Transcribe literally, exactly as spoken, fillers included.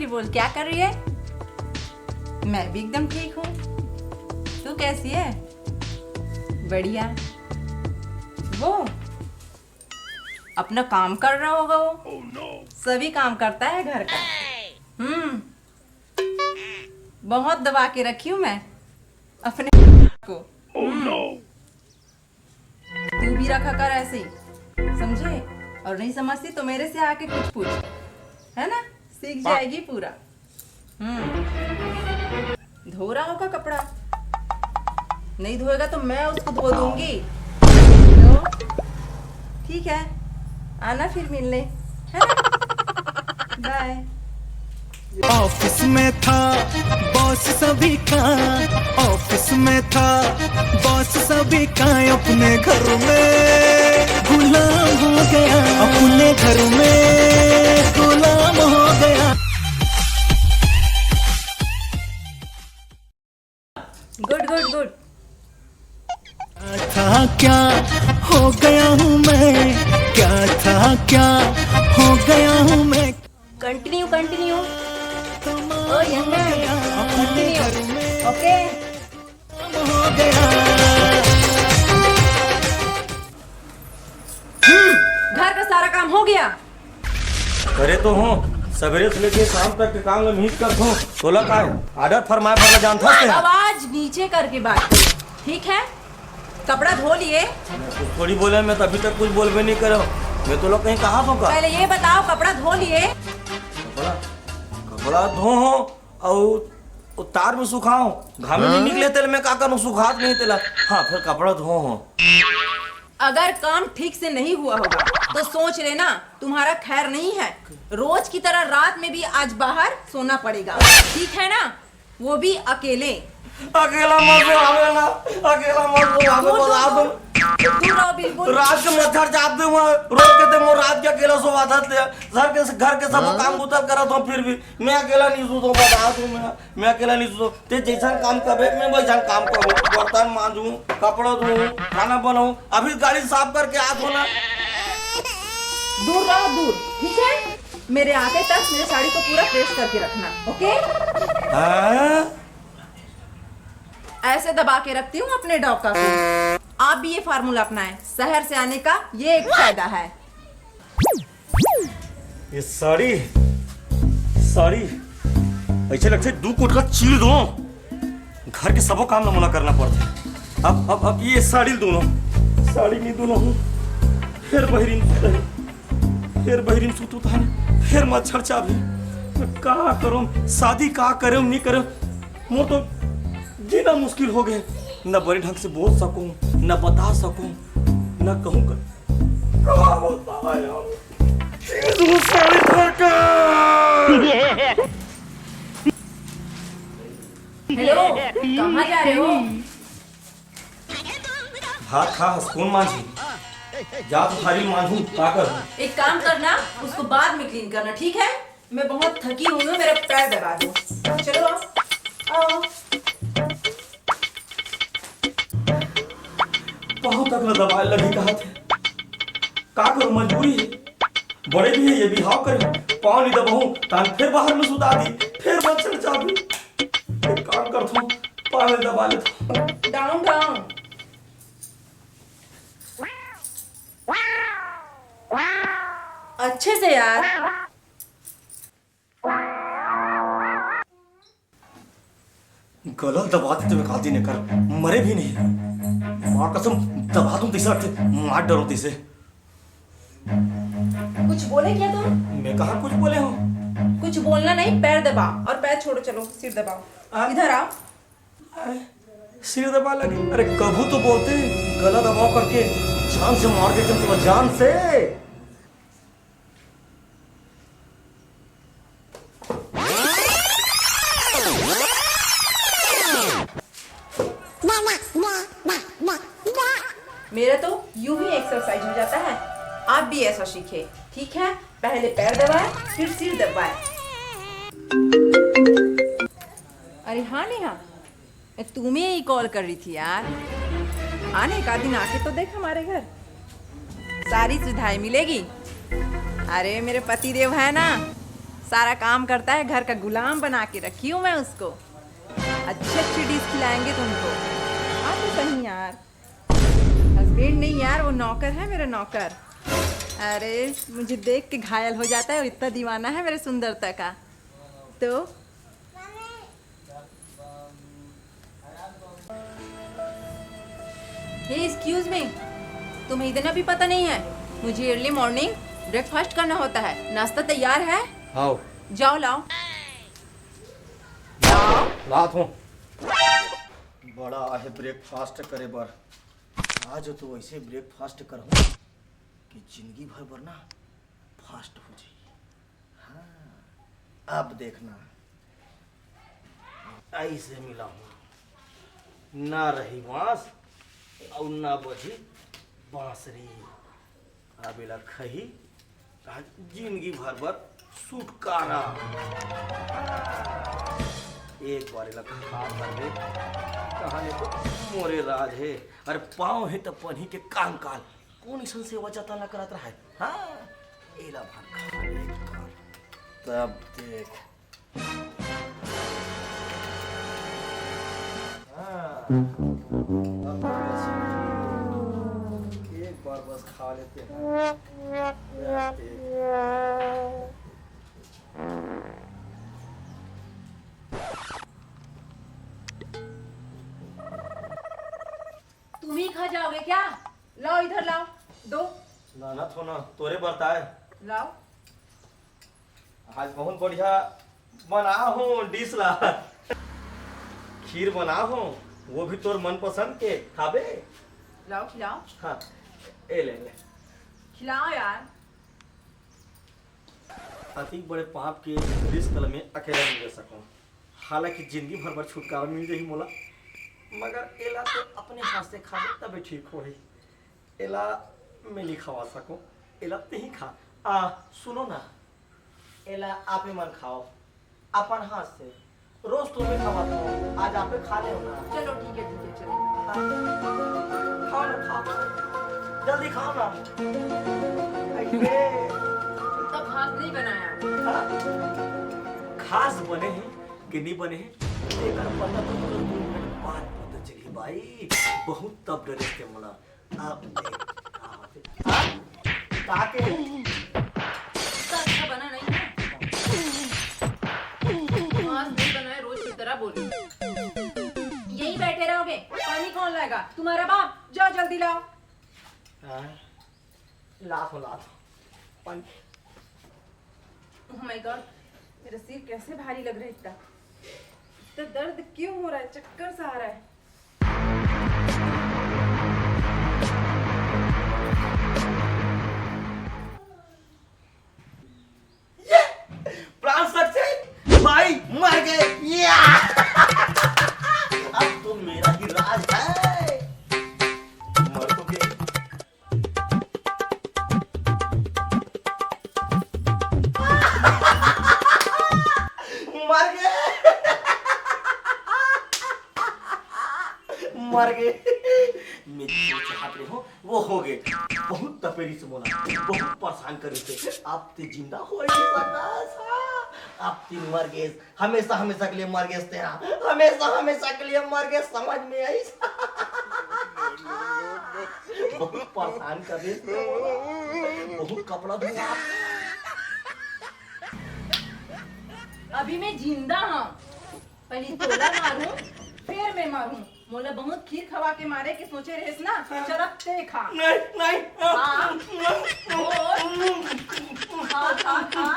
बोल, क्या कर रही है? मैं भी एकदम ठीक हूँ। तू कैसी है? बढ़िया। वो अपना काम कर रहा होगा वो। सभी काम करता है घर का। हम्म। बहुत दबा के रखी हूँ मैं अपने को। तू भी रखा कर ऐसे ही, समझे? और नहीं समझती तो मेरे से आके कुछ पूछ, है ना? सीख जाएगी पूरा। हम्म। धो रहा होगा कपड़ा, नहीं धोएगा तो मैं उसको धो दूंगी। तो ठीक है, आना फिर मिलने, है ना? बाय। ऑफिस में था बॉस सभी का, ऑफिस में था बॉस सभी का, अपने घर में गुलाम हो गया, अपने घर में गुलाम हो गया। गुड गुड गुड। था क्या हो गया हूँ मैं, क्या था क्या हो गया हूँ मैं। Continue continue. ओ यंग मैन, कंटिन्यू। ओके। घर का सारा काम हो गया? करे तो हो, सवेरे से लेके शाम तक के काम में मिहित कर दो। तोला का है? ऑर्डर फरमाए भरला जानता से। आवाज नीचे करके बात करो, ठीक है? कपड़ा धो लिए? कुछ थोड़ी बोले, मैं तो अभी तक कुछ बोलबे नहीं करो। मैं तो लोग कहीं कहा तो का? पहले ये बताओ, कपड़ा धो लिए? कपड़ा, कपड़ा धो हो और तार में सुखाओ। घामे नहीं निकले तेल में का करूँ, सुखात नहीं तेला। हाँ, फिर कपड़ा धो हो। अगर काम ठीक से नहीं हुआ होगा तो सोच लेना, तुम्हारा खैर नहीं है। रोज की तरह रात में भी आज बाहर सोना पड़ेगा, ठीक है ना? वो भी अकेले। अकेला मत सुहावे ना, अकेला मत सुहावे, दूर, बता दूर, दो। दूर रहो बिल्कुल। रात के मच्छर चाप दे हुआ, रोज के ते मोर रात के अकेला सोवाथत ले। घर के, घर के सब काम उतर करत हो, फिर भी मैं अकेला नहीं सूतो, बता दूं मैं, मैं अकेला नहीं सूतो। ते जैसा काम करबे, मैं वैसा काम करूँ, बर्तन मांजू, कपड़ा धोऊं, खाना बनाऊं। अभी गाड़ी साफ करके आ दो ना। दूर रहो दूर, ठीक है? मेरे आते तक मेरे साड़ी को पूरा प्रेस करके रखना, ओके? हाँ? ऐसे दबा के रखती हूँ अपने डॉग का सूट। आप भी ये फार्मूला अपनाएं, शहर से आने का ये एक फायदा है। ये साड़ी, साड़ी ऐसे लगथे दू कोट का चीर दो। घर के सबो काम ला मोला करना पड़थे। अब अब अब ये साड़ी दोनों, साड़ी नहीं दोनों हूँ। फिर बहिरीन सुतही, फिर बहिरीन सुतू ताने, फिर मच्छर चाभी। मैं का करूँ, शादी का करूँ नहीं करूँ, मोर तो जीना मुश्किल हो गए। न बड़े ढंग से बोल सकूँ, न बता सकूँ, न कहूँ कर। का बोलता है यार? ये तो साड़ी सरकार। हेलो, कहाँ जा रहे हो? भात खा हस, कौन मांझी? जा तो थारी मांझू, का कर? एक काम करना, उसको बाद में क्लीन करना, ठीक है? मैं बहुत थकी हुई हूँ, मेरा पैर दबा दो। चलो आओ, आओ। पाँव तक न दबाए लगी कहा थे। का करूँ, मजबूरी है। बड़े भी है, ये बिहाव करे, पाँव नहीं दबाऊँ, तान फिर बाहर में सुता दी, फिर मच्छर चाबी। एक काम करता हूँ, पाँव में दबा लेता हूँ। Down down. अच्छे से यार। गला दबा देते हुए कादी ने कर, मरे भी नहीं। मार कसम, दबा दूं तीसरा, मार डरो तीसे। कुछ बोले क्या तुम? मैं कहाँ कुछ बोले हूँ? कुछ बोलना नहीं, पैर दबा और पैर छोड़ो, चलो सिर दबाओ। हाँ। इधर आओ। सिर दबा लगे? अरे कभू तो बोलते, गला दबाव करके जान से मार देते तुम, जान से। मेरा तो यूं ही एक्सरसाइज हो जाता है, आप भी ऐसा सीखे, ठीक है? पहले पैर दबाए, फिर सिर दबाए। अरे हाँ नेहा, मैं तुम्हें ही कॉल कर रही थी यार। आने का दिन आके तो देख हमारे घर, सारी सुविधाएं मिलेगी। अरे मेरे पति देव है ना, सारा काम करता है, घर का गुलाम बना के रखी हूँ मैं उसको। अच्छी अच्छी डिश खिलाएंगे तुमको। हाँ तो सही यार, हस्बैंड नहीं यार, वो नौकर है मेरा, नौकर। अरे, मुझे देख के घायल हो जाता है, वो इतना दीवाना है मेरे सुंदरता का। तो ये एक्सक्यूज मी, तुम्हें इतना भी पता नहीं है? मुझे अर्ली मॉर्निंग ब्रेकफास्ट करना होता है। नाश्ता तैयार है? आओ। जाओ लाओ। लाओ। लात हूँ। बड़ा आहे ब्रेकफास्ट करे बर। आज तो ऐसे ब्रेकफास्ट करहूँ कि जिंदगी भर बर ना फास्ट हो जाई। हाँ, अब देखना, ऐसे मिला हूँ, ना रही बांस और ना बजी बांसुरी। अब एला खही, आज जिंदगी भर बर छुटकारा। एक बार एला खा भर दे, कहानी तो मोरे राज है। अरे पाँव है तो पन्ही के कंकाल, कौन इसन सेवा जतन ला करत रहा है? हाँ, एला भर खा ले एक बार, तब देख। हाँ, अब बस एक बार बस खा लेते हैं। तुम ही खा जाओगे क्या? लाओ इधर लाओ, दो। लाना थो ना, तोरे बरता है। लाओ। आज बहुत बढ़िया बना हूँ डिश ला। खीर बना हूँ, वो भी तोर मनपसंद के, खाबे? लाओ खिलाओ। हाँ, ए ले ले। खिलाओ यार। अति बड़े पाप के रिस्क ल मैं अकेला नहीं ले सकूं। हालांकि जिंदगी भर बर छुटकारा मिल जाही मोला, मगर एला तो अपने हाथ से खाबे तबे ठीक होही। एला मैं नहीं खवा सकूं, एला तेही खा। आ, सुनो ना, एला आपे मन खाओ, अपन हाथ से। रोज तो मैं खवात हूँ, आज आपे खा ले ना। चलो ठीक है, ठीक है, चलो। खाओ ना, खाओ, जल्दी खाओ ना। अरे, तब खास नहीं बनाया। हाँ। खास बने हैं कि नहीं बने हैं, एकर पता तो तुरंत दो मिनट बाद पता चली भाई। बहुत तब डरे थे मोला। अब देख, का होथे? हाँ? का के? इसका अच्छा बना नहीं है। आज नहीं बनाए, रोज की तरह बोली। यहीं बैठे रहोगे, पानी कौन लाएगा? तुम्हारा बाप। जाओ जल्दी लाओ। हाँ? लात हो, लात हो। पानी। Oh my God, मेरा सिर कैसे भारी लग रहा है इतना? इतना दर्द क्यों हो रहा है? चक्कर सा आ रहा है। प्राण सक्सेस, भाई मर गए। या! अब तो मेरा ही राज है। मर तो गए। मर गए। मर गए। मैं जो चाहत रहे हो, वो हो गए। बहुत तपेरी से बोला, बहुत परेशान करे थे। अब ते जिंदा हो ही नहीं सकता। अब ते मर गए, हमेशा हमेशा के लिए मर गए ते। हाँ, हमेशा हमेशा के लिए मर गए, समझ में आई? बहुत परेशान कर रहे थे, बहुत कपड़ा धोआ। अभी मैं जिंदा हूँ, पहले तोला मारूं, फिर मैं मारूं। मोला बहुत खीर खवा के मारे के सोचे रहेस ना, चल अब ते खा। नहीं, नहीं। हाँ। बोल। खा, खा, खा।